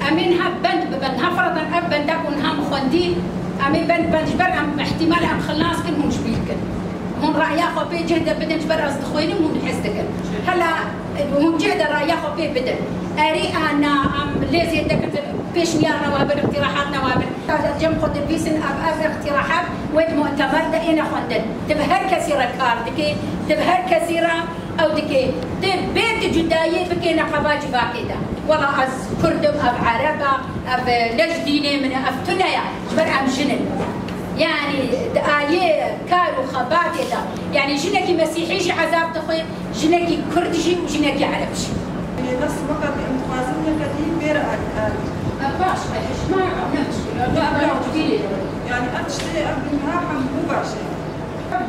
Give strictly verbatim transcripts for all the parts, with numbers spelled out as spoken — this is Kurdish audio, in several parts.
Em ê niha bend bibin, niha firatan ev benda ku niha min xwendî, em ê bend bin, ji ber em îhtîmal em xilas kin, hûn ji bîr kin. Hûn raya xwe pê cih de bidin, ji ber ez dixwînim, hûn hez dikin. Hela hûn cih de raya xwe pê bidin. Erê a na, em lê zêde dikin, pêşniyar newa bin, îqtirahat newa bin. Cem xwe dinivîsin, ev, ev îqtirahat wê di mu'temer de êne xwendin. Tu bi her kesî re kar dikê, tu bi her kesî re ew dikê. Tu bê tu cudayî bikê neqeba civakê de. Wela ez kurd im, ev ereb e, ev ne ji dînê min e, ev tune ye. Ji ber em jin in. Yanî di aliyê kar û xebatê de. Yanî jinekî mesîhî jî ezab dixwe, jinekî kurd jî û jinekî ereb jî. Lê dest weke em dixwazin weke dî bêre alîkar. Ev baş e, hişma ew ne mushkil e. Ev ne mushkil e. Yani ev tiştê ev bi niha hemû baş e.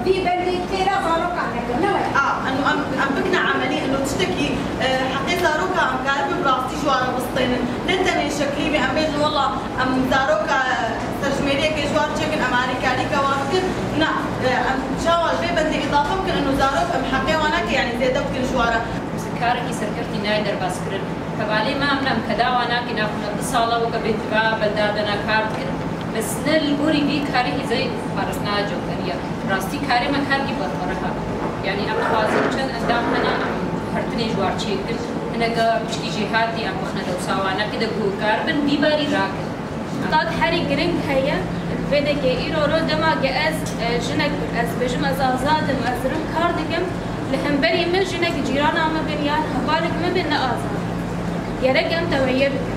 Vî bendê têra zarokan heke, ne were? A, eno em, em bikine emelî, eno tiştekî, e, heqê zaroka em karibin bi rastî ji wan re bistênin. Ne tenê şeklî bê, em bêjin, wela em zaroka, e, serjimêriyekê ji wan çêkin, em alîkarîka wan bikin. Na, e, em çawa ji vê bendê îdafe bikin, eno zarok em heqê wan nake, yanî zêde bikin ji wan re. Karekî serkeftî nayê derbaskirin. Hevalê me em ne, em keda wan nakin, naxwe du sala weke bê di va benda de na kar dikin. Bes ne li gorî vî karî hîzey parastina cewheriya. Rastî karê me karkî berfireh e. Yanî em dixwazin çend endam hene em hertinê ji war çêkin. Hineka piştî jêhatî em bixine dewsa wan nake de ku karibin vî barî rakin. Qat herî giring heye, vê dekê îro ro dema ke ez, e, jinek, ez bêjim ez azad im, ez rim kar dikim, li hemberî min jinek cîrana min bin yan hevalek min bin ne azad. Gerek em teveyiye bikin.